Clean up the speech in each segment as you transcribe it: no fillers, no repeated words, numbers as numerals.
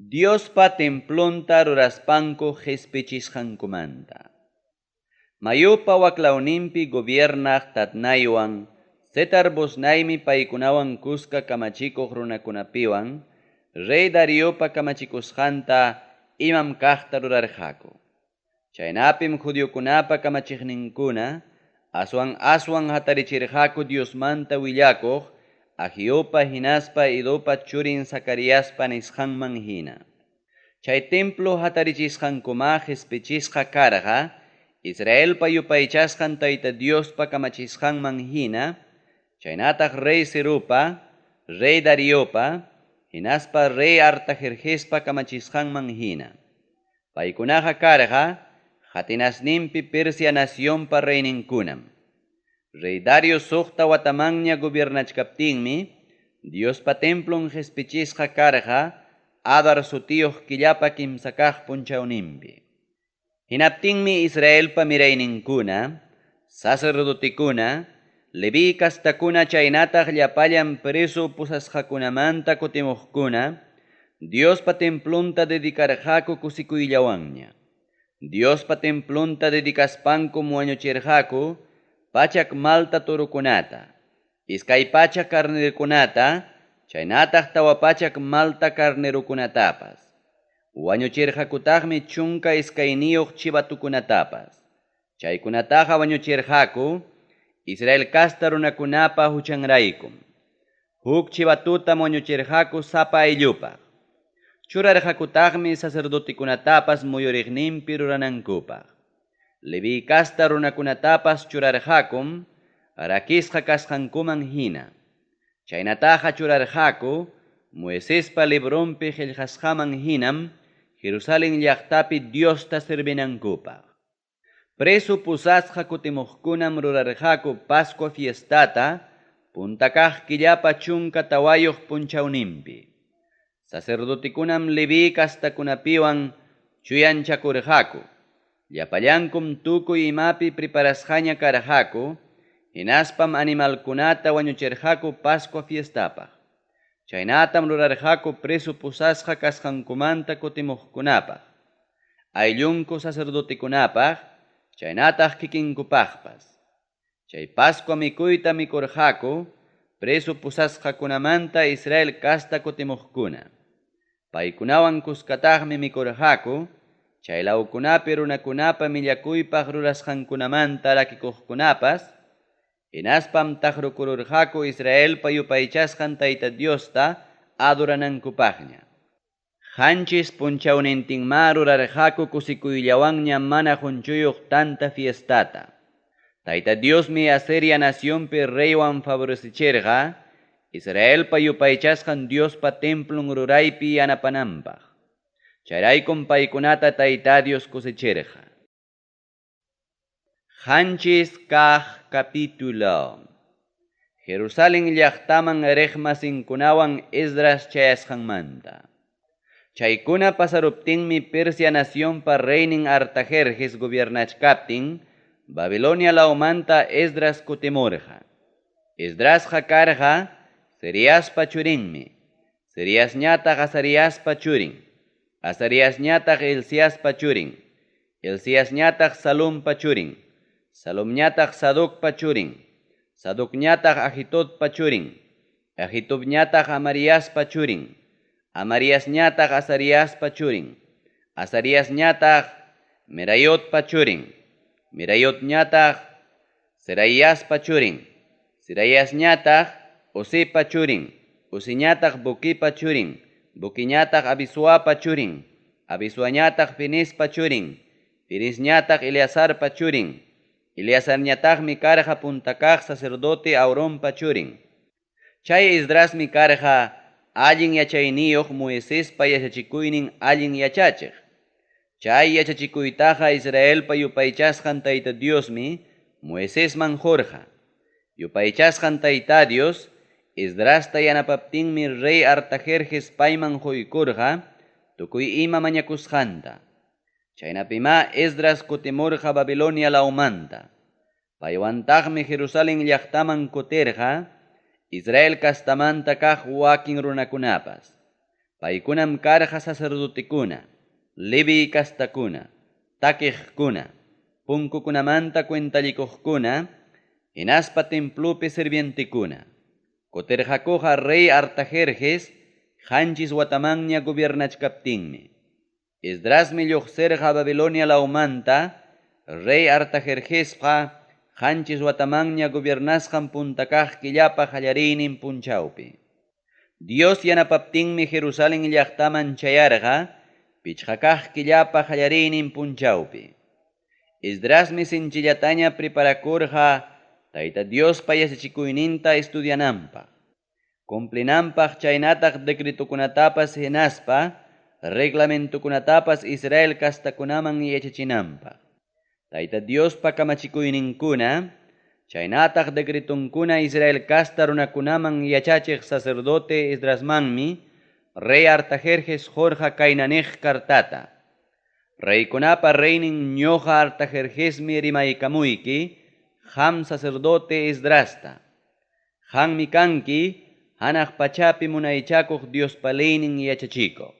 Diospa templonta ruraspanku qespichisqankumanta. Mayupa waklawninpi gobiernaq Tatnaiwan Setar-boznaymi paykunawan kuska kamachikuq runakunapiwan rey Dariopa kamachikusqanta imam kaqta rurarqaku. Chaynapim judiokunapa kamachiqninkuna aswan-aswan hatarichirqaku Diosmanta willakuq Ageopa hinaspa Idopa churin Zacariaspa nisqanman hina. Chay templo hatarichisqankumá qespichisqa karqa Israelpa yupaychasqan Tayta Diospa kamachisqanman hina, chaynataq rey Ciropa, rey Dariopa, hinaspa rey Artajerjespa kamachisqanman hina. Paykunaqa karqa qatinasninpi Persia nacionpa reyninkunam. Rey Dario soqta watamanña gobiernachkaptinmi Diospa templon qespichisqa karqa Adar sutiyuq killapa kimsa kaq punchawninpi. Hinaptinmi Israelpa mirayninkuna, sacerdotekuna, Leví castakuna chaynataq llapallan preso pusasqakunamanta kutimuqkuna Diospa templonta dedicarqaku kusikuyllawanña. Diospa templonta dedicaspankum wañuchirqaku 100 malta torokunata, 200 carnerokunata, chaynataq 400 malta carnerokunatapas. Wañuchirqakutaqmi 12 chivatokunatapas. Chaykunataqa wañuchirqaku Israel casta runakunapa huchanraykum. Huk chivatotam wañuchirqaku sapa ayllupaq. Churarqakutaqmi sacerdotekunatapas muyuriqninpi ruranankupaq. Leví casta runakunatapas churarqakum rakisqa kasqankuman hina. Chaynataqa churarqaku Moisespa libronpi qellqasqaman hinam Jerusalén llaqtapi Diosta servinankupaq. Preso pusasqa kutimuqkunam rurarqaku Pascua fiestata punta kaq killapa 14 punchawninpi. Sacerdotekunam Leví castakunapiwan chuyanchakurqaku. Llapallankum tukuy imapi preparasqaña karqaku, hinaspam animalkunata wañuchirqaku Pascua fiestapaq. Chaynatam rurarqaku preso pusasqa kasqankumanta kutimuqkunapaq, ayllunku sacerdotekunapaq, chaynataq kikinkupaqpas. Chay Pascua mikuyta mikurqaku preso pusasqakunamanta Israel casta kutimuqkuna. Paykunawan kuskataqmi mikurqaku chay lawkunapi runakunapa millakuypaq rurasqankunamanta rakikuqkunapas, hinaspam taqrukururqaku Israelpa yupaychasqan Tayta Diosta adoranankupaqña. 7 punchawnintinmá rurarqaku kusikuyllawanña mana qonchuyuq tanta fiestata. Tayta Diosmi Asiria nacionpi reywan favorecichirqa Israelpa yupaychasqan Diospa templon ruraypi yanapananpaq. Chayraykum paykunata Tayta Dios kusichirqa. 7 kaq capítulo. Jerusalén llaqtaman riqmasinkunawan Esdras chayasqanmanta. Chaykuna pasaruptinmi Persia nacionpa reynin Artajerjes gobiernachkaptin Babilonia lawmanta Esdras kutimurqa. Esdrasqa karqa Seriaspa churinmi, Seriasñataq Azariaspa churin, Azariasñataq Hilciaspa churin, Hilciasñataq Salumpa churin, Salumñataq Sadocpa churin, Sadocñataq Ahitobpa churin, Ahitobñataq Amariaspa churin, Amariasñataq Azariaspa churin, Azariasñataq Merayotpa churin, Merayotñataq Seraiaspa churin, Seraiasñataq Uzipa churin, Uziñataq Buquipa churin, Buquiñataq Abisuapa churin, Abisuañataq Finispa churin, Finisñataq Eleazarpa churin, Eleazarñataqmi karqa punta kaq sacerdote Aaronpa churin. Chay Esdrasmi karqa allin yachayniyuq Moisespa yachachikuynin allin yachachiq. Chay yachachikuytaqa Israelpa yupaychasqan Tayta Diosmi Moisesman qurqa. Yupaychasqan Tayta Dios Esdrasta yanapaptinmi rey Artajerjes payman quykurqa tukuy ima mañakusqanta. Chaynapimá Esdras kutimurqa Babilonia lawmanta. Paywantaqmi Jerusalén llaqtaman kutirqa Israel castamanta kaq wakin runakunapas. Paykunam karqa sacerdotekuna, Leviy kastakuna, takiqkuna, punkukunamanta cuentallikuqkuna, hinaspa templopi sirvientekuna. Kutirqakuqa rey Artajerjes 7 watamanña gobiernachkaptinmi. Esdrasmi lluqsirqa Babilonia lawmanta, rey Artajerjesqa 7 watamanña gobiernasqan punta kaq killapa qallariynin punchawpi. Dios yanapaptinmi Jerusalén llaqtaman chayarqa 5 kaq killapa qallariynin punchawpi. Esdrasmi sinchillataña preparakurqa Tayta Diospa yachachikuyninta estudiananpaq, cumplinanpaq chaynataq decretokunatapas hinaspa reglamentokunatapas Israel kastakunaman yachachinanpaq. Tayta Diospa kamachikuyninkuna, chaynataq decretonkuna Israel kasta runakunaman yachachiq sacerdote Esdrasmanmi rey Artajerjes qurqa kaynaniq kartata. Reykunapa reynin ñuqa Artajerjesmi rimaykamuyki, qam sacerdote Esdrasta. Qammi kanki hanaq pachapi munaychakuq Diospa leynin yachachikuq.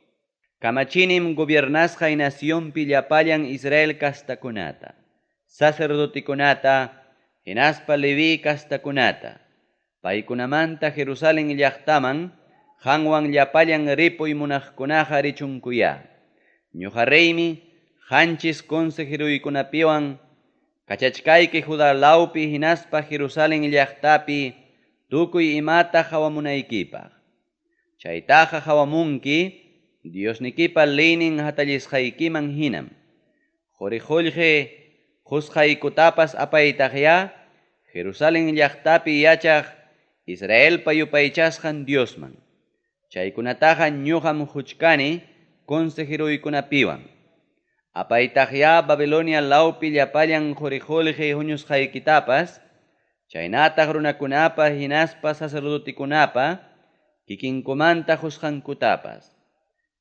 Kamachinim gobiernasqay nacionpi llapallan Israel kastakunata, sacerdotekunata, hinaspa Leví kastakunata. Paykunamanta Jerusalén llaqtaman qanwan llapallan ripuy munaqkunaqa richunkuyá. Ñuqa reymi 7 consejeruykunapiwan kachachkayki Judá lawpi hinaspa Jerusalén llaqtapi tukuy imata qawamunaykipaq. Chaytaqa qawamunki Diosnikipa leynin hatallisqaykiman hinam. Quri-qullqi qusqaykutapas apaytaqya Jerusalén llaqtapi yachaq Israelpa yupaychasqan Diosman. Chaykunataqa ñuqam huchkani consejeruykunapiwan. Apaytaqya Babilonia lawpi llapallan quri-qullqi huñusqaykitapas, chaynataq runakunapa hinaspa sacerdotekunapa kikinkumanta qusqankutapas.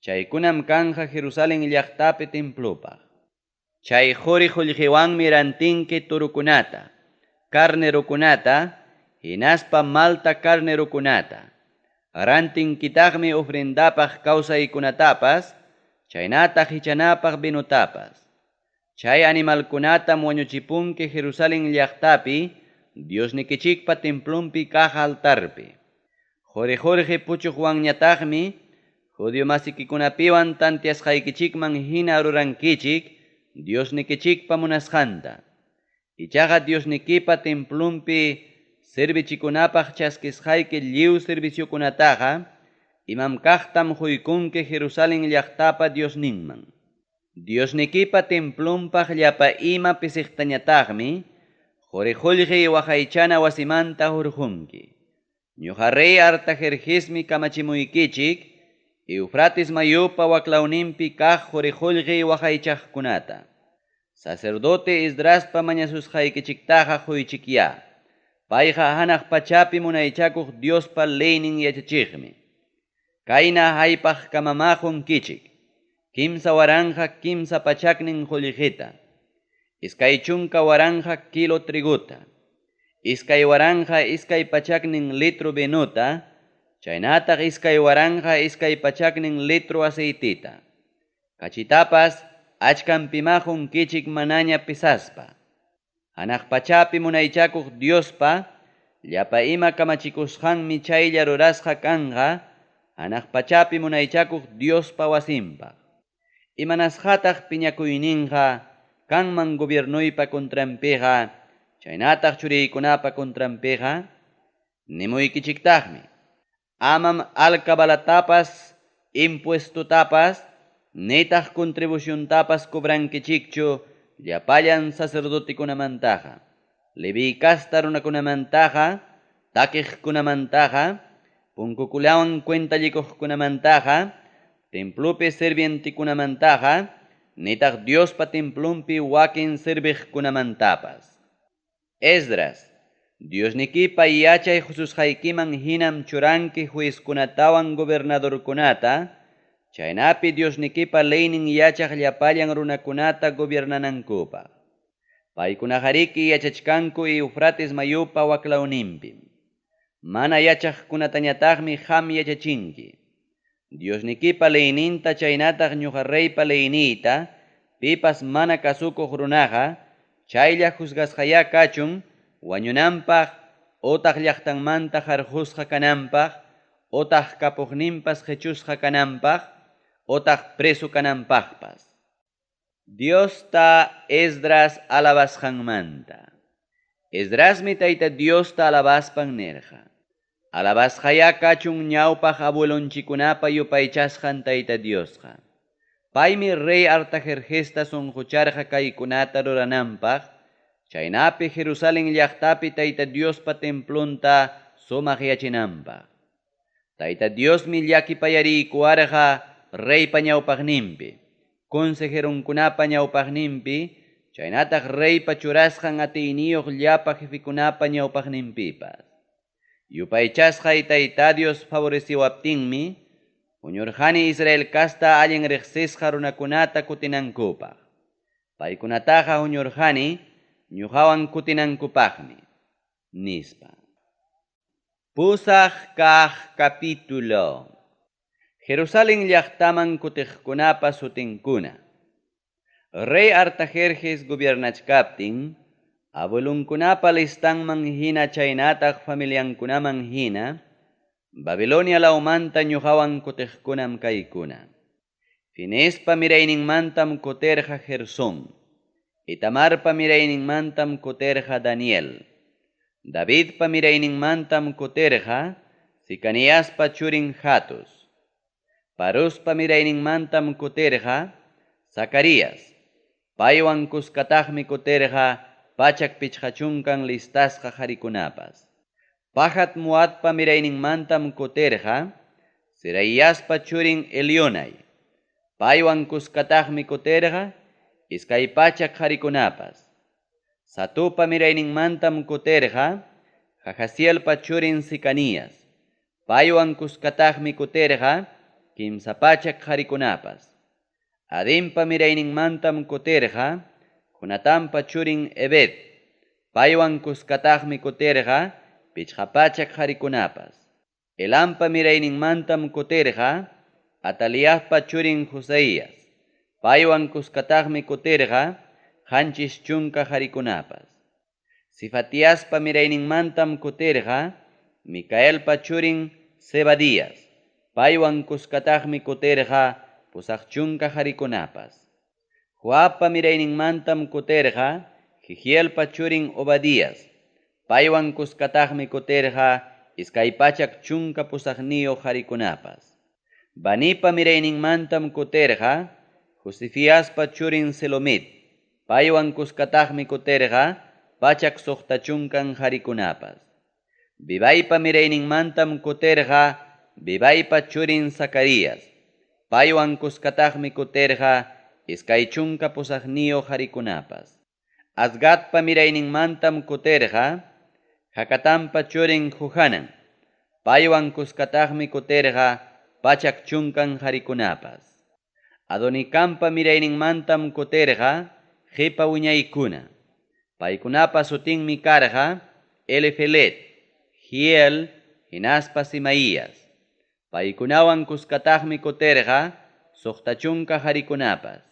Chaykunam kanja Jerusalén llaqtapi templopaq. Chay quri-qullqiwanmi rantinki turukunata, carnerokunata, hinaspa malta carnerokunata. Rantinkitaqmi ofrendapaq kawsaykunatapas, chaynataq hichanapaq vinotapas. Chay animalkunatam wañuchipunki Jerusalén llaqtapi, Diosnikichikpa templonpi kaq altarpi. Quri-qullqi puchuqwanñataqmi judío masikikunapiwan tantiasqaykichikman hina rurankichik Diosnikichikpa munasqanta. Ichaqa Diosnikipa templonpi servichikunapaq chaskisqayki lliw serviciokunataqa imam kaqtam quykunki Jerusalén llaqtapa Diosninman. Diosnikipa templonpaq llapa ima pisiqtañataqmi quri-qullqi waqaychana wasimanta hurqunki. Ñuqa rey Artajerjesmi kamachimuykichik Eufrates mayupa waklawninpi kaq quri-qullqi waqaychaqkunata. Sacerdote Esdraspa mañasusqaykichiktaqa quychikyá. Payqa hanaq pachapi munaychakuq Diospa leynin yachachiqmi. Kayna haypaq kamamaqunkichik. 3 300 qullqita. 20,000 kilo triguta. 2,200 litro vinuta. Chaynataq 2,200 litro aceitita. Kachitapas achkanpimaqunkichik manaña pisaspa. Hanaq pachapi munaychakuq Diospa llapa ima kamachikusqanmi chaylla rurasqa kanqa hanaq pachapi munaychakuq Diospa wasinpaq. Imanasqataq piñakuyninqa kanman gobiernuypa contranpiqa, chaynataq churiykunapa contranpiqa, nimuykichiktaqmi. Amam alcabalatapas, impuestotapas, nitaq contribuciontapas cobrankichikchu llapallan sacerdotekunamantaqa, Leví kasta runakunamantaqa, takiqkunamantaqa, punkukunawan cuentallikuqkunamantaqa, templopi sirvientekunamantaqa, nitaq Diospa templonpi wakin serviqkunamantapas. Esdras, Diosnikipa yachay hususqaykiman hinam churanki juezkunatawan gobernadorkunata, chaynapi Diosnikipa leynin yachaq llapallan runakunata gobiernanankupaq. Paykunaqariki yachachkanku Eufrates mayupa waklawninpim. Mana yachaqkunatañataqmi qam yachachinki. Diosnikipa leyninta chaynataq ñuqa reypa leyniyta pipas mana kasukuq runaqa chaylla juzgasqayá kachun wañunanpaq otaq llaqtanmanta qarqusqa kananpaq otaq kapuqninpas qechusqa kananpaq otaq preso kananpaqpas. Diosta Esdras alabasqanmanta. Esdrasmi Tayta Diosta alabaspan nirqa: Alabasqayá kachun ñawpaq abuelonchikkunapa yupaychasqan Tayta Diosqa. Paymi rey Artajerjesta sunqucharqa kaykunata rurananpaq, chaynapi Jerusalen llaqtapi Tayta Diospa templonta sumaqyachinanpaq. Tayta Diosmi llakipayariykuwarqa reypa ñawpaqninpi, consejeronkunapa ñawpaqninpi, chaynataq reypa churasqan atiyniyuq llapa jefekunapa ñawpaqninpipas. Yupaychasqay Tayta Dios favoreciwaptinmi, huñurqani Israel casta allin riqsisqa runakunata kutinankupaq. Paykunataqa huñurqani ñuqawan kutinankupaqmi, nispa. 8 kaq capítulo. Jerusalen llaqtaman kutiqkunapa sutinkuna. Rey Artajerjes gobiernachkaptin, abuelonkunapa listanman hina chaynataq familiankunaman hina, Babilonia lawmanta ñuqawan kutiqkunam kaykuna. Fineespa mirayninmantam kutirqa Gersón. Itamarpa mirayninmantam kutirqa Daniel. Davidpa mirayninmantam kutirqa Sicaniaspa churin Hatus. Parospa mirayninmantam kutirqa Zacarías. Paywan kuskataqmi kutirqa 150 listasqa qarikunapas. Pahat Moabpa mirayninmantam kutirqa Zeraiaspa churin Elionai. Paywan kuskataqmi kutirqa 200 qarikunapas. Satupa mirayninmantam kutirqa Jahazielpa churin Sicanías. Paywan kuskataqmi kutirqa 300 qarikunapas. Adinpa mirayninmantam kutirqa Jonatanpa churin Ebed. Paywan kuskataqmi kutirqa 500 qarikunapas. Elampa mirayninmantam kutirqa Ataliahpa churin Joseías. Paywan kuskataqmi kutirqa 70 qarikunapas. Sifatiaspa mirayninmantam kutirqa Micaelpa churin Zebadías. Paywan kuskataqmi kutirqa 80 qarikunapas. Joabpa mirayninmantam kutirqa Jehielpa churin Obadías. Paywan kuskataqmi kutirqa 218 qarikunapas. Banipa mirayninmantam kutirqa Josifiaspa churin Selomit. Paywan kuskataqmi kutirqa 160 qarikunapas. Bebaipa mirayninmantam kutirqa Bebaipa churin Zacarías. Paywan kuskataqmi kutirqa 28 qarikunapas. Azgadpa mirayninmantam kutirqa Hacatanpa churin Johanan. Paywan kuskataqmi kutirqa 110 qarikunapas. Adonikampa mirayninmantam kutirqa qipa wiñaykuna. Paykunapa sutinmi karqa Elifelet, Jiel, hinaspa Simaías. Paykunawan kuskataqmi kutirqa 60 qarikunapas.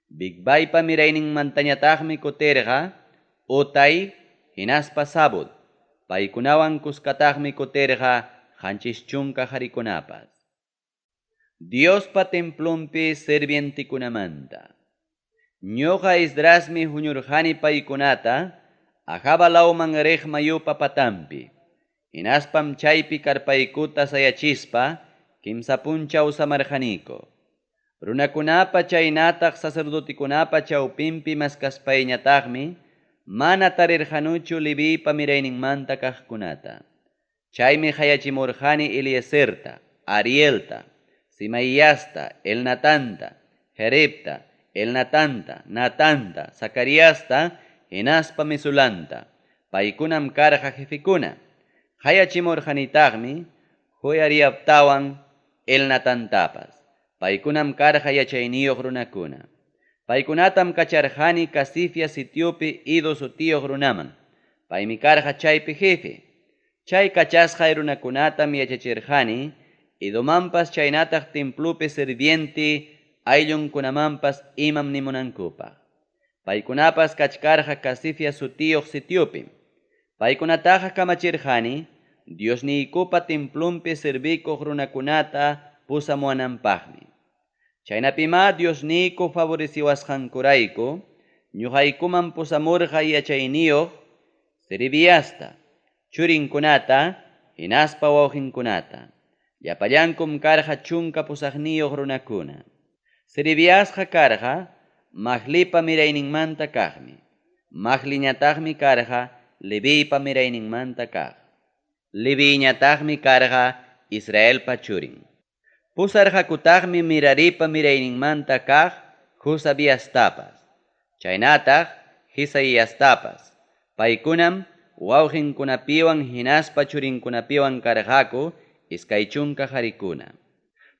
Bigvaipa mirayninmantañataqmi kutirqa Utai, hinaspa Zabud. Paykunawan kuskataqmi kutirqa 70 qarikunapas. Diospa templonpi sirvientekunamanta. Ñuqa Esdrasmi huñurqani paykunata Ahava lawman riq mayupa patanpi. Hinaspam chaypi karpaykuta sayachispa 3 punchaw samarqaniku. Runakunapa chaynataq sacerdotekunapa chawpinpi maskaspayñataqmi mana tarirqanuchu Levipa mirayninmanta kaqkunata. Chaymi qayachimurqani Eliezerta, Arielta, Simaiasta, Elnatanta, Jerebta, Elnatanta, Natanta, Zacariasta, hinaspa Mesulanta. Paykunam karqa jefekuna. Qayachimurqanitaqmi Joiaribtawan Elnatantapas. Paykunam karqa yachayniyuq runakuna. Paykunatam kacharqani Casifia sitiopi Ido sutiyuq runaman. Paymi karqa chaypi jefe. Chay kachasqay runakunatam yachachirqani Idomanpas chaynataq templopi sirviente ayllunkunamanpas imam nimunankupaq. Paykunapas kachkarqa Casifia sutiyuq sitiopim. Paykunataqa kamachirqani Diosniykupa templonpi servikuq runakunata pusamuwananpaqmi. Chaynapimá Diosniyku favoreciwasqankurayku ñuqaykuman pusamurqa yachayniyuq Serebiasta, churinkunata hinaspa wawqinkunata. Llapallankum karqa 18 runakuna. Serebiasqa karqa Mahlipa mirayninmanta kaqmi. Mahliñataqmi karqa Leviypa mirayninmanta kaq. Leviyñataqmi karqa Israelpa churin. Pusarqakutaqmi Meraripa mirayninmanta kaq Josabiastapas, chaynataq Jesaiastapas. Paykunam wawqinkunapiwan hinaspa churinkunapiwan karqaku 20 qarikuna.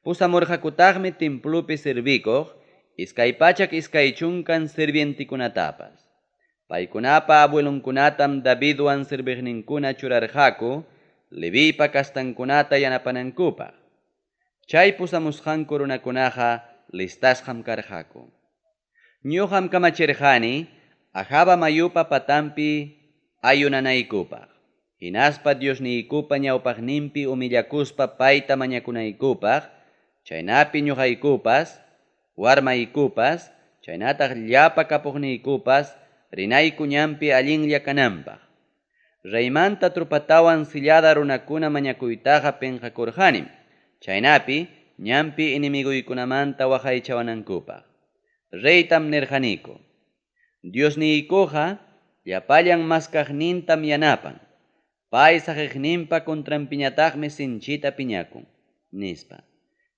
Pusamurqakutaqmi templopi servikuq 220 sirvientekunatapas. Paykunapa abuelonkunatam Davidwan serviqninkuna churarqaku Leviypa kastankunata yanapanankupaq. Chay pusamusqanku runakunaqa listasqam karqaku. Ñuqam kamachirqani Ahava mayupa patanpi ayunanaykupaq, hinaspa Diosniykupa ñawpaqninpi humillakuspa payta mañakunaykupaq, chaynapi ñuqaykupas, warmaykupas, chaynataq llapa kapuqniykupas rinayku ñanpi allinlla kananpaq. Reymanta tropatawan sillada runakuna mañakuytaqa penqakurqanim, chaynapi ñanpi enemiguykunamanta waqaychawanankupaq. Reytam nirqaniku: Diosniykuqa llapallan maskaqnintam yanapan, pay saqiqninpa contranpiñataqmi sinchita piñakun, nispa.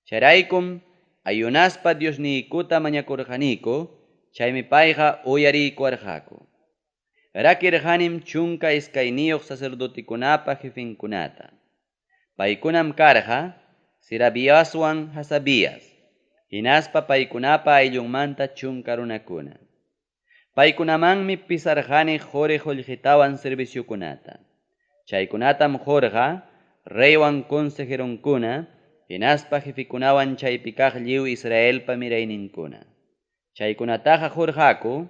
Chayraykum ayunaspa Diosniykuta mañakurqaniku, chaymi payqa uyariykuwarqaku. Rakirqanim 12 sacerdotekunapa jefenkunata. Paykunam karqa Serabiaswan Hasabias, hinaspa paykunapa ayllunmanta 10 runakuna. Paykunamanmi pisarqani qori qullqitawan serviciokunata. Chaykunatam qurqa reywan consejeronkuna, hinaspa jefekunawan chaypi kaq lliw Israelpa mirayninkuna. Chaykunataqa qurqaku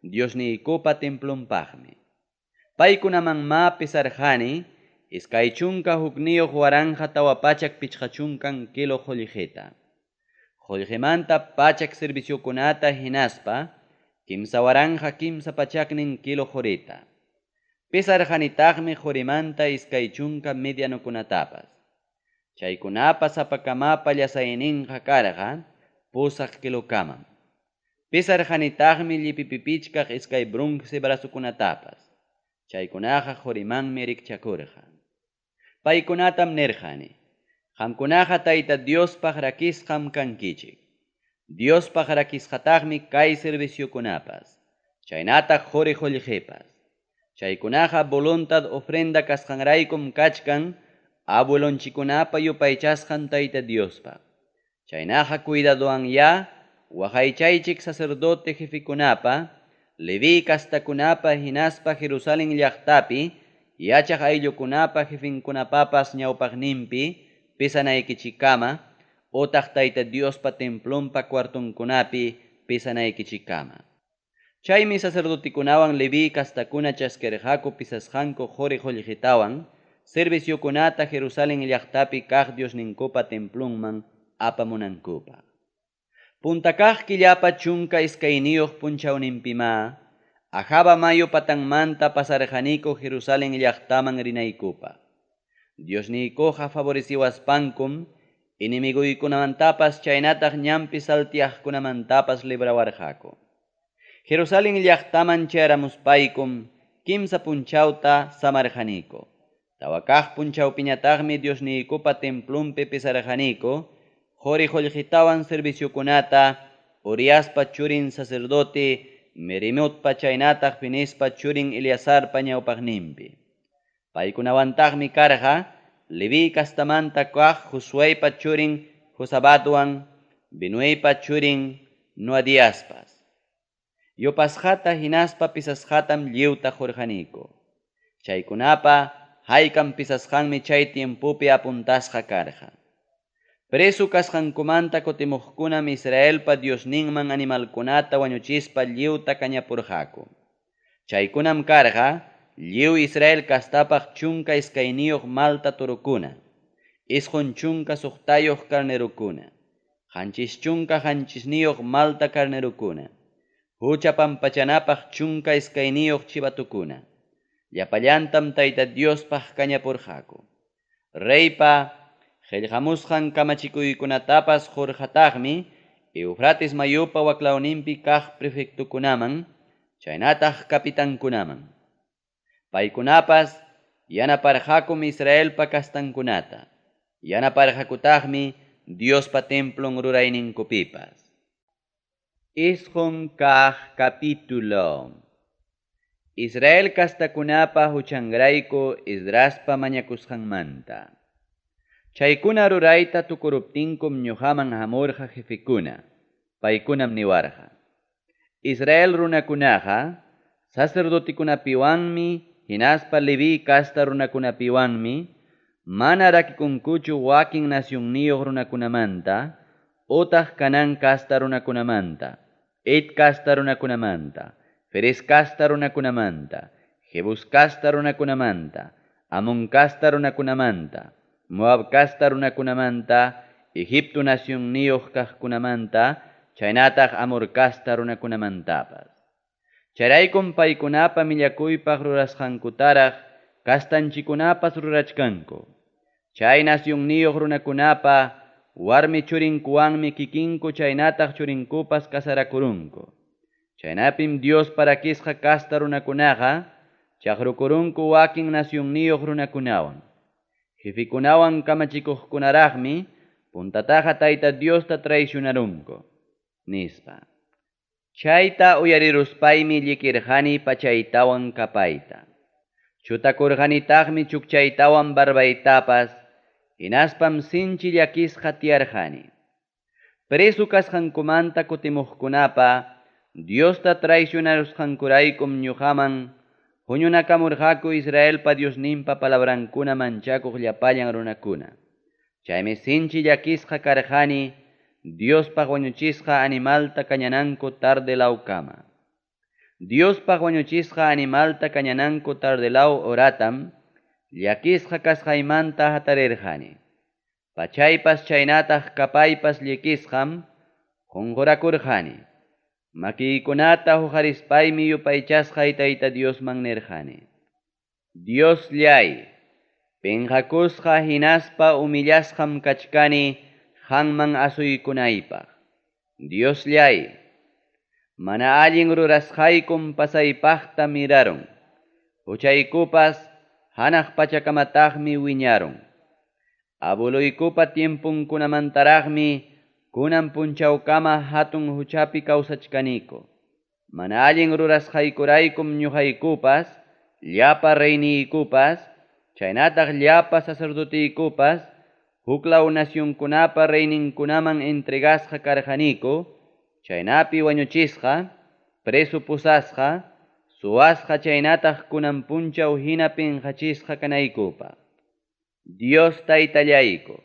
Diosniykupa templonpaqmi. Paykunamanmá pisarqani 21 450 kilo qullqita. Qullqimanta 100 serviciokunata hinaspa 3300 kilo qurita. Pisarqanitaqmi qurimanta 20 medianokunatapas. Chaykunapa sapakamapa llasayninqa karqa 8 kilokamam. Pisarqanitaqmi llipipipichkaq 2 bronce brazokunatapas. Chaykunaqa qurimanmi rikchakurqa. Paykunatam nirqani: Qamkunaqa Tayta Diospaq rakisqam kankichik. Diospaq rakisqataqmi kay serviciokunapas, chaynataq qori qullqipas. Chaykunaqa voluntad ofrenda kasqanraykum kachkan abuelonchikunapa yupaychasqan Tayta Diospaq. Chaynaqa cuidadoanyá waqaychaychik sacerdote jefekunapa, Leví kastakunapa hinaspa Jerusalén llaqtapi yachaq ayllukunapa jefenkunapapas ñawpaqninpi pisanaykichikkama, otaq Tayta Diospa templonpa cuartonkunapi pisanaykichikkama. Chaymi sacerdotekunawan Leví kastakuna chaskirqaku pisasqanku qori qullqitawan serviciokunata Jerusalén llaqtapi kaq Diosninkupa templonman apamunankupaq. Punta kaq killapa 12 punchawninpimá Ahava mayu patanmanta pasarqaniku Jerusalén llaqtaman rinaykupaq. Diosniykuqa favoreciwaspankum enemiguykunamantapas chaynataq ñanpi salteaqkunamantapas librawarqaku. Jerusalén llaqtaman chayaramuspaykum 3 punchawta samarqaniku. Tawa kaq punchawpiñataqmi Diosniykupa templonpi pisarqaniku qori qullqitawan serviciokunata Uriaspa churin sacerdote Meremotpa chaynataq Finespa churin Eleazarpa ñawpaqninpi. Paykunawantaqmi karqa Leví kastamanta kaq Josueypa churin Josabadwan Binueypa churin Noadiaspas. Yupasqata hinaspa pisasqatam lliwta qurqaniku. Chaykunapa haykam pisasqanmi chay tiempopi apuntasqa karqa. Preso kasqankumanta kutimuqkunam Israelpa Diosninman animalkunata wañuchispa lliwta kañapurqaku. Chaykunam karqa lliw Israel castapaq 12 malta torokuna, 96 carnerokuna, 77 malta carnerokuna, hucha pampachanapaq 12 chivatukuna. Llapallantam Tayta Diospaq kañapurqaku. Reypa qillqamusqan kamachikuykunatapas qurqataqmi Eufrates mayupa waklawninpi kaq prefectokunaman, chaynataq kapitankunaman. Paykunapas yanaparqakum Israelpa kastankunata. Yanaparqakutaqmi Diospa templon rurayninkupipas. 9 kaq capítulo. Israel kastakunapa huchanrayku Esdraspa mañakusqanmanta. Chaykuna rurayta tukuruptinkum ñuqaman hamurqa jefekuna, paykunam niwarqa. Israel runakunaqa sacerdotikunapiwanmi hinaspa Leví casta runakunapiwanmi mana rakikunkuchu wakin nacionniyuq runakunamanta, utaq Canaán casta runakunamanta, Het casta runakunamanta, Ferez casta runakunamanta, Jebus casta runakunamanta, Amón casta runakunamanta, Moab casta runakunamanta, Egipto nacionniyuq kaqkunamanta, chaynataq Amor casta runakunamantapas. Chayraykum paykunapa millakuypaq rurasqankutaraq kastanchikunapas rurachkanku. Chay nacionniyuq runakunapa warmi churinkuwanmi kikinku chaynataq churinkupas kasarakurunku. Chaynapim Dios parakisqa kasta runakunaqa chaqrukurunku wakin nacionniyuq runakunawan. Jefikunawan kamachikuqkunaraqmi puntataqa Tayta Diosta traicionarunku, nispa. Chayta uyariruspaymi llikirqani pachaytawan kapayta. Chutakurqanitaqmi chukchaytawan barbaytapas, hinaspam sinchi llakisqa tiyarqani. Preso kasqankumanta kutimuqkunapa Diosta traicionarusqankuraykum ñuqaman huñunakamurqaku Israelpa Diosninpa palabrankuna manchakuq llapallan runakuna. Chaymi sinchi llakisqa karqani Diospaq wañuchisqa animalta kañananku tardelawkama. Diospaq wañuchisqa animalta kañananku tardelaw horatam llakisqa kasqaymanta hatarirqani. Pachaypas chaynataq kapaypas llikisqam qunqurakurqani. Makiykunata huqarispaymi yupaychasqay Tayta Diosman nirqani. Diosllay, pinqakusqa hinaspa humillasqam kachkani qanman asuykunaypaq. Diosllay, mana allin rurasqaykum pasaypaqta mirarun. Huchaykupas hanaq pachakamataqmi wiñarun. Abueluykupa tiempunkunamantaraqmi kunan punchawkama hatun huchapi kawsachkaniku. Mana allin rurasqaykuraykum ñuqaykupas, llapa reyniykupas, chaynataq llapa sacerdotiykupas, huklaw nacionkunapa reyninkunaman entregasqa karqaniku, chaynapi wañuchisqa, preso pusasqa, suwasqa chaynataq kunan punchaw hina pinqachisqa kanaykupaq. Dios Taytallayku,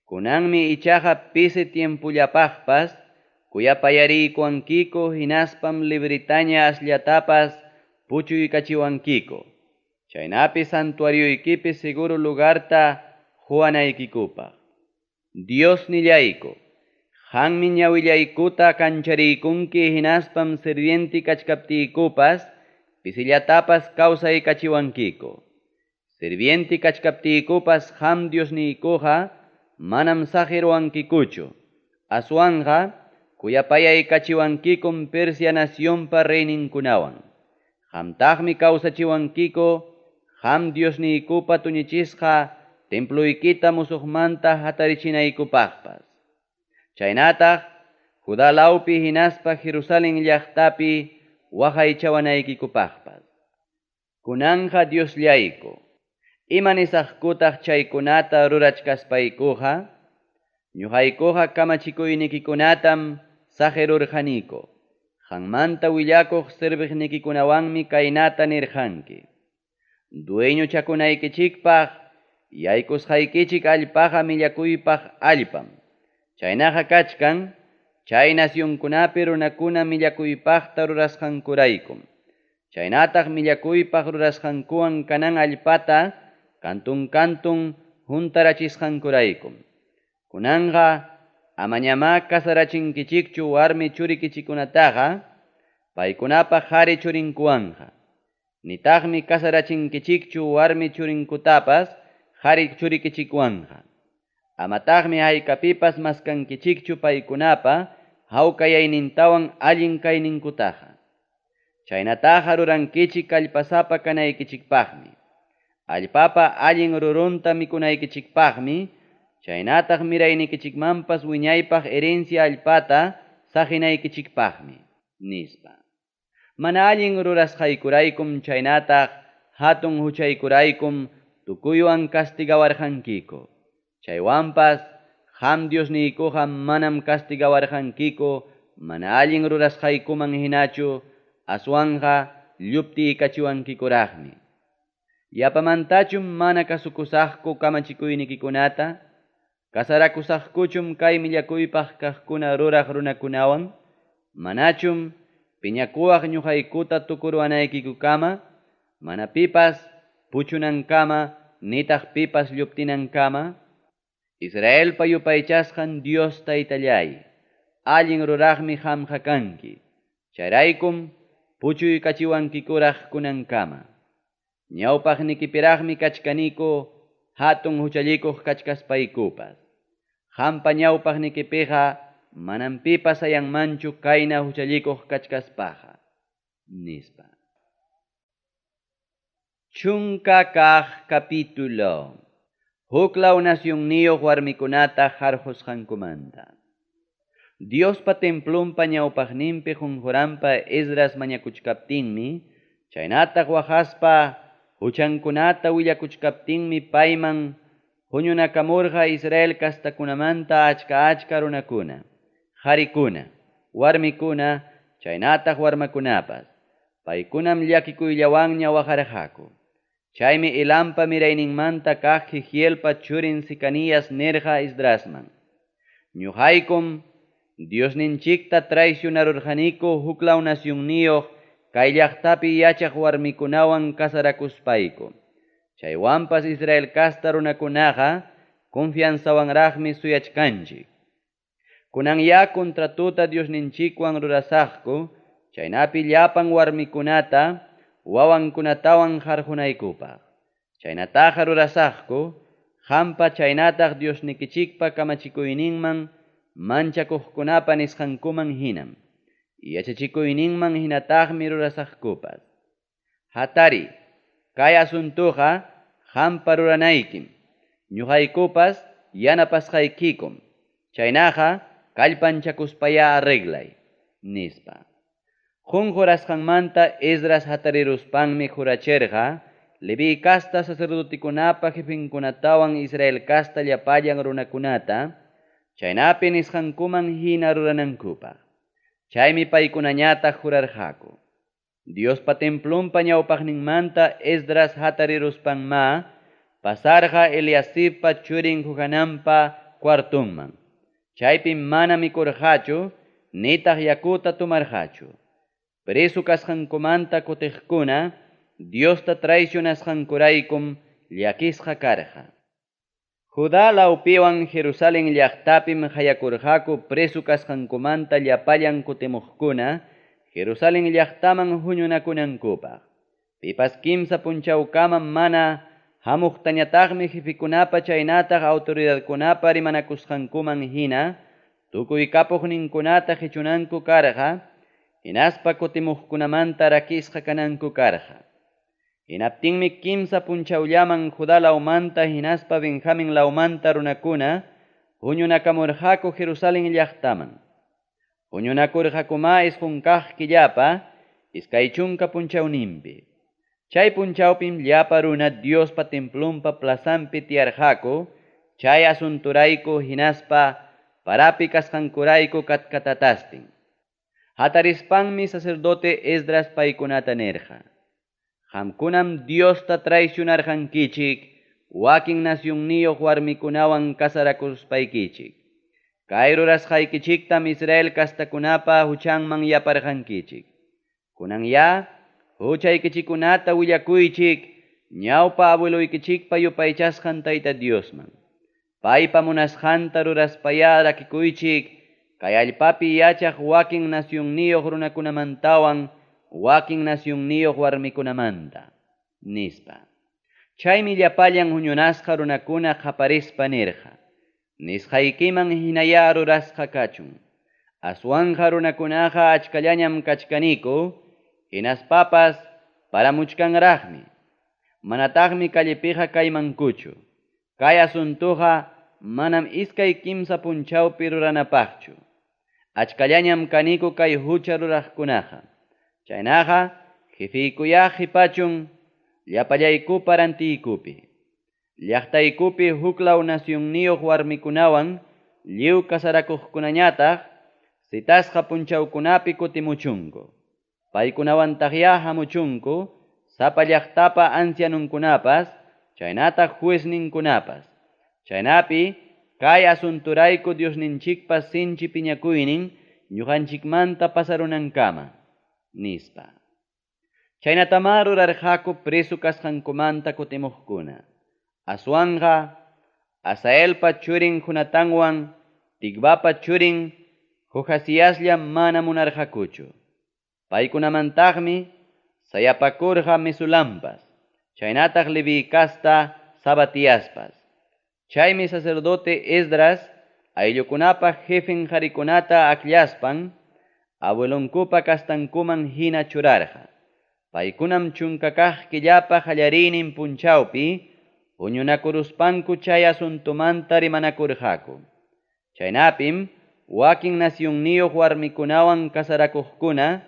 kunanmi ichaqa pisi tiempullapaqpas, kuyapayariykuwankiku hinaspam libritaña asllatapas puchuykachiwankiku. Chaynapi santuarioykipi seguro lugarta quwanaykikupaq. Dios nillayku, qanmi ñawillaykuta kanchariykunki hinaspam sirviente kachkaptiykupas, pisillatapas kawsaykachiwankiku. Sirviente kachkaptiykupas qam Diosniykuqa manam saqiruwankikuchu. Aswanqa kuyapayaykachiwankikum Persia nacionpa reyninkunawan. Qamtaqmi kawsachiwankiku qam Diosniykupa tuñichisqa temploykita musuqmanta hatarichinaykupaqpas. Chaynataq Judá lawpi hinaspa Jerusalén llaqtapi waqaychawanaykikupaqpas. Kunanja Diosllayku, ima nisaqkutaq chaykunata rurachkaspaykuqa, ñuqaykuqa kamachikuynikikunatam saqirurqaniku. Qanmanta willakuq serviqnikikunawanmi kaynata nirqanki. Dueñochakunaykichikpaq yaykusqaykichik allpaqa millakuypaq allpam. Chaynaqa kachkan chay nacionkunapi runakuna millakuypaqta rurasqankuraykum. Chaynataq millakuypaq rurasqankuwan kanan allpata kantun kantun huntarachisqankuraykum. Kunanqa amañamá kasarachinkichikchu warmi churikichikunataqa paykunapa qari churinkuwanqa. Nitaqmi kasarachinkichikchu warmi churinkutapas qari churikichikwanqa. Amataqmi haykapipas maskankichikchu paykunapa hawkayaynintawan allin kayninkutaqa. Chaynataqa rurankichik kallpasapa kanaykichikpaqmi. Allpapa allin rurunta mikunaykichikpaqmi, chaynataq miraynikichikmanpas wiñaypaq herencia allpata saqinaykichikpaqmi, nispa. Mana allin rurasqaykuraykum chaynataq hatun huchaykuraykum tukuywan castigawarqankiku. Chaywanpas qam Diosniykuqa manam castigawarqankiku mana allin rurasqaykuman hinachu aswanqa lluptiykachiwankikuraqmi. Yapamantachum mana kasukusaqku kamachikuynikikunata, kasarakusaqkuchum kay millakuypaq kaqkuna ruraq runakunawan, manachum piñakuwaq ñuqaykuta tukuruwanaykikukama, mana pipas puchunankama, nitaq pipas lluptinankama. Israelpa yupaychasqan Dios taytallay, allin ruraqmi qamqa kanki, chayraykum puchuykachiwankikuraq kunankama. Ñawpaqnikipiraqmi kachkaniku hatun huchallikuq kachkaspaykupas. Qampa ñawpaqnikipiqa manam pipas ayanmanchu kayna huchallikuq kachkaspaqa, nispa. Chunka kaq capítulo. Huklaw nacionniyuq warmikunata harqusqankumanta. Diospa templonpa ñawpaqninpi qunquranpa Esdras mañakuchkaptinmi, chaynataq waqaspa huchankunata willakuchkaptinmi payman huñunakamurqa Israel kastakunamanta achka achka runakuna, qarikuna, warmikuna, chaynataq warmakunapas. Paykunam llakikuyllawanña waqarqaku. Chaymi Elampa mirayninmanta kaq Jehielpa churin Secanías nirqa Esdrasman. Ñuqaykum Diosninchikta traicionarurqaniku huklaw nacionniyuq kay llaqtapi yachaq warmikunawan kasarakuspayku. Chaywanpas Israel kasta runakunaqa confianzawanraqmi suyachkanchik. Kunan ya contratuta Diosninchikwan rurasaqku, chaynapi llapan warmikunata wawankunatawan harqunaykupaq. Chaynataqa rurasaqku, qampa chaynataq Diosnikichikpa kamachikuyninman manchakuqkunapa nisqankuman hinam. Yachachikuyninman hinataqmi rurasaqkupas. Hatari, kay asuntuqa qampa ruranaykim. Ñuqaykupas yanapasqaykikum. Chaynaqa kallpanchakuspaya arreglay, nispa. Qunqurasqanmanta Esdras hatariruspanmi jurachirqa Leví kasta sacerdotekunapa jefinkunatawan Israel kasta llapallan runakunata, chaynapi nisqankuman hina ruranankupaq. Chaymi paykunañataq jurarqaku. Diospa templonpa ñawpaqninmanta Esdras hatariruspanma pasarqa Eliasibpa churin Johananpa cuartunman. Chaypi mana mikurqachu, nitaq yakuta tomarqachu. Preso kasqankumanta kutiqkuna Diosta traicionasqankuraykum llakisqa karqa. Judá lawpiwan Jerusalén llaqtapim hayakurqaku preso kasqankumanta llapallan kutimuqkuna Jerusalén llaqtaman huñunakunankupaq. Pipas kimsa punchawkama mana hamuqtañataqmi jefikunapa chaynataq autoridadkunapa rimanakusqankuman hina tukuy kapuqninkunata qichunanku karqa, hinaspa kutimuqkunamanta rakisqa kananku karqa. Hinaptinmi kimsa punchawllaman Judá lawmanta hinaspa Benjamín lawmanta runakuna huñunakamurqaku Jerusalén llaqtaman. Huñunakurqakuma isqun kaq killapa iskay chunka punchawninpi. Chay punchawpim llapa runa Diospa templonpa plazanpi tiyarqaku, chay asunturayku hinaspa parapi kasqankurayku katkatatastin. Hatarispanmi sacerdote Esdras paykunata nirqa. Qamkunam Diosta traicionarqankichik, wakin nacionniyuq warmikunawan kasarakuspaykichik. Kay rurasqaykichiktam Israel castakunapa huchanman yaparqankichik. Kunanyá huchaykichikkunata willakuychik ñawpa abueloykichikpa yupaychasqan Tayta Diosman. Paypa munasqanta ruraspayá rakikuychik kay allpapi yachaq wakin nacionniyuq runakunamantawan wakin nacionniyuq warmikunamanta, nispa. Chaymi llapallan huñunasqa runakuna qaparispa nirqa: Nisqaykiman hinayá rurasqa kachun. Aswanqa runakunaqa achkallañam kachkaniku, hinaspapas paramuchkanraqmi. Manataqmi callepiqa kaymankuchu. Kay asuntoqa manam iskay kimsa punchawpi ruranapaqchu. Achkallañam kaniku kay hucha ruraqkunaqa. Chaynaqa jefeykuyá qipachun llapallaykupa rantiykupi. Llaqtaykupi huklaw nacionniyuq warmikunawan lliw casarakuqkunañataq citasqa punchawkunapi kutimuchunku. Paykunawantaqyá hamuchunku sapa llaqtapa ancianunkunapas, chaynataq juezninkunapas. Chaynapi kay asunturayku Diosninchikpa sinchi piñakuynin ñuqanchikmanta pasarunankama, nispa. Chaynatamá rurarqaku preso kasqankumanta kutimuqkuna. Aswanqa Asaelpa churin Jonatanwan Tikvapa churin Johasiaslla mana munarqakuchu. Paykunamantaqmi sayapakurqa Mesulampas, chaynataq Leví casta Sabatiaspas. Chaymi sacerdote Esdras ayllukunapa jefen qarikunata akllaspan abuelonkupa castankuman hina churarqa. Paykunam chunka kaq killapa qallariynin punchawpi huñunakuruspanku chay asuntumanta rimanakurqaku. Chaynapim wakin nacionniyuq warmikunawan casarakuqkuna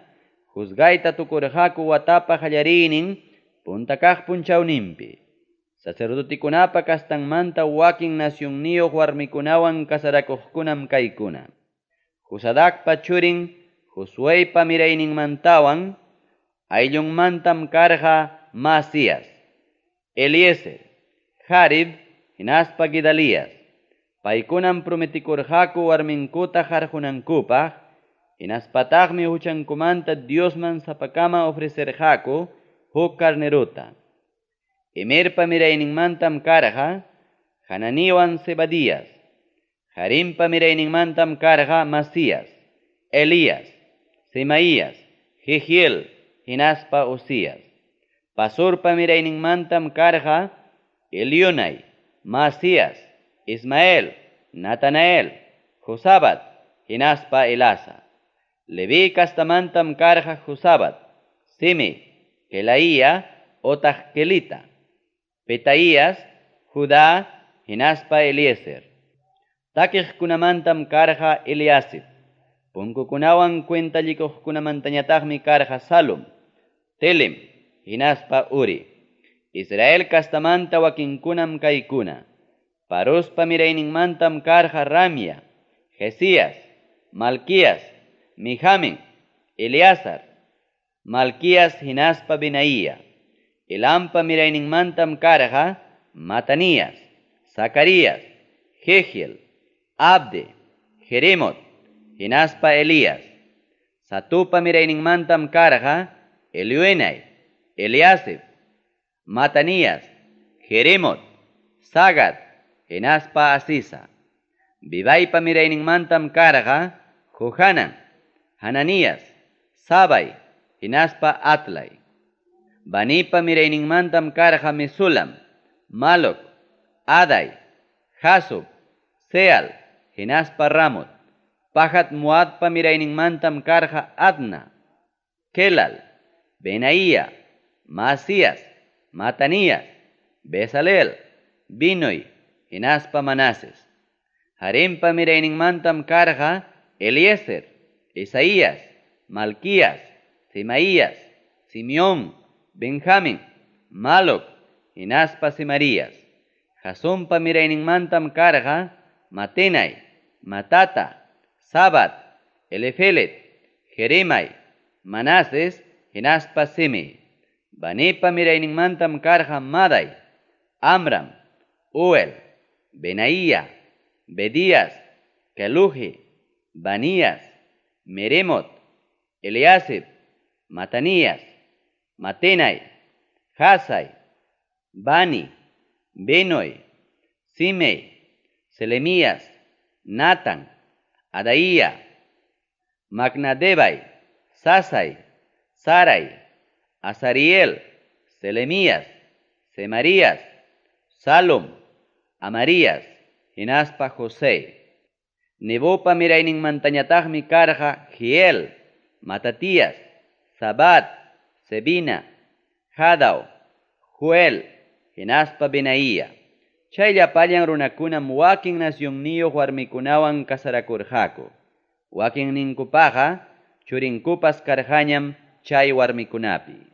juzgayta tukurqaku watapa qallariynin punta kaq punchawninpi. Sacerdotekunapa castanmanta wakin nacionniyuq warmikunawan casarakuqkunam kaykuna. Josadacpa churin Josueypa mirayninmantawan ayllunmantam karqa Masías, Eliezer, Jarib hinaspa Gedalías. Paykunam prometikurqaku warminkuta qarqunankupaq, hinaspataqmi huchankumanta Diosman sapakama ofrecerqaku huk carnerota. Imerpa mirayninmantam karqa Hananiwan Zebadías. Harimpa mirayninmantam karqa Masías, Elías, Semaías, Jehiel, hinaspa Usías. Pasurpa mirayninmantam karqa Elionai, Masías, Ismael, Natanael, Josabat, hinaspa Elasa. Leví castamantam karqa Josabat, Simi, Kelaía, otaq Kelita, Petaías, Judá, hinaspa Eliezer. Takiqkunamantam karqa Eliasib. Punkukunawan cuentallikuqkunamantañataqmi karqa Salum, Telem, hinaspa Uri. Israel castamanta wakinkunam kaykuna. Parospa mirayninmantam karqa Ramia, Jesías, Malquías, Mijamin, Eleazar, Malquías hinaspa Benaía. Elampa mirayninmantam karqa Matanías, Zacarías, Jehiel, Abde, Jeremot, hinaspa Elías. Satupa mirayninmantam karqa Elioenai, Eliasib, Matanías, Jeremot, Sagat, hinaspa Asisa. Bibaipa mirayninmantam karqa Johanan, Hananías, Sabai, hinaspa Atlai. Banipa mirayninmantam karqa Mesulam, Malok, Adai, Jasub, Seal, hinaspa Ramot. Pahat Moabpa mirayninmantam karqa Adna, Kelal, Benaía, Masías, Matanías, Bezalel, Binoi, hinaspa Manases. Harimpa mirayninmantam karqa Eliezer, Isaías, Malquías, Semaías, Simeón, Benjamín, Maloc, hinaspa Semarías. Jasumpa mirayninmantam karqa Matenai, Matata, Sabat, Elifelet, Jeremai, Manases, hinaspa Simi. Banipa mirayninmantam karqa Madai, Amram, Uel, Benaía, Bedías, Queluji, Banías, Meremot, Eliasib, Matanías, Matenai, Jasai, Bani, Benoi, Simei, Selemías, Natan, Adaía, Macnadebai, Sasai, Sarai, Azariel, Selemías, Semarías, Salom, Amarías, hinaspa José. Nebopa mirayninmantañataqmi karqa Jiel, Matatías, Zabad, Sebina, Jadao, Joel, hinaspa Benaía. Chay llapallan runakunam wakin nacionniyuq warmikunawan casarakurqaku. Wakinninkupaqa churinkupas karqañam chay warmikunapi.